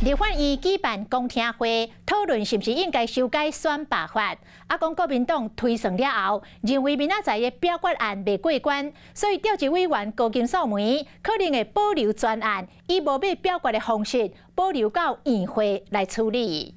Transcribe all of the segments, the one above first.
立法院舉辦公聽會，討論是毋是應該修改選罷法。啊，講國民黨推算了後，認為明仔載的表決案袂過關，所以召集委員高金素梅可能會保留專案，以無欲表決的方式保留到院會來處理。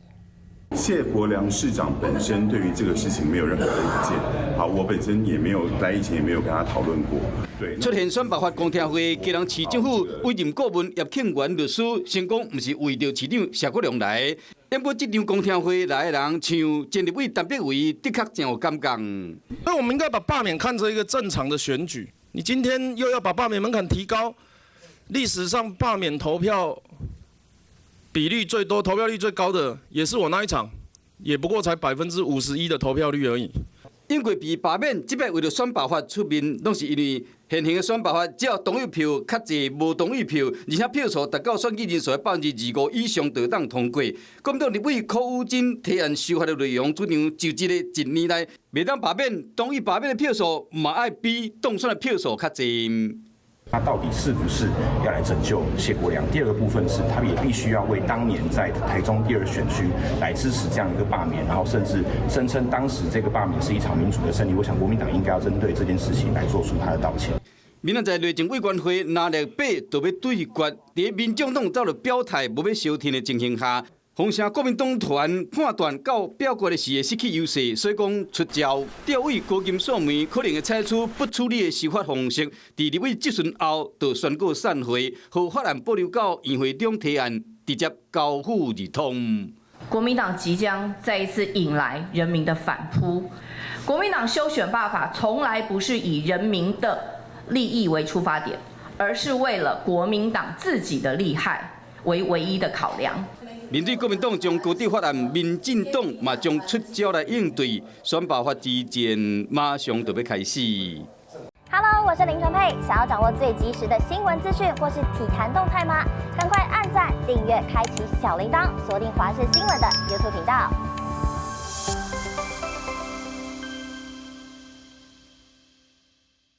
謝國樑市長本身對於這個事情沒有任何的意見。好，我本身也沒有在以前也沒有跟他討論過。對，出現選罷法公聽會，基隆市政府委任顧問葉慶元律師，聲講毋是為著市長謝國樑來。不過這場公聽會來的人，像前立委陳柏惟，的確真有感覺。那我們應該把罷免看成一個正常的選舉。你今天又要把罷免門檻提高，歷史上罷免投票比率最多、投票率最高的，也是我那一場，也不過才51%的投票率而已。因過被罷免，這擺為著選罷法出面，攏是因為現行的選罷法，只要同意票較濟，無同意票，而且票數達到選舉人數的25%以上，就當通過。國民黨立委柯宇珍提案修法的內容，主張就這個一年內袂當罷免，同意罷免的票數嘛愛比當選的票數較濟。他到底是不是要來拯救謝國樑？第二個部分是，他也必須要為當年在台中第二選區來支持這樣一個罷免，然後甚至聲稱當時這個罷免是一場民主的勝利。我想國民黨應該要針對這件事情來做出他的道歉。明仔載內政委員會若禮八就欲對決，佇民眾黨早就表態無欲相挺的情形下，風聲國民黨團判斷到表決的時會失去優勢，所以講出招調委高金素梅可能會採取不處理的修法方式，佇立委質詢後就宣告散會，予法案保留到院會中提案，直接交付二通。國民黨即將再一次引來人民的反撲。國民黨修選罷法從來不是以人民的利益為出發點，而是為了國民黨自己的利害為唯一的考量。面對國民黨將擱置法案，民進黨嘛將出招來應對，選罷法之戰馬上就欲開始。 Hello，我是林純佩，想要掌握最及時的新聞資訊或是體壇動態嗎？趕快按讚、訂閱、開啟小鈴鐺，鎖定華視新聞的 YouTube 頻道。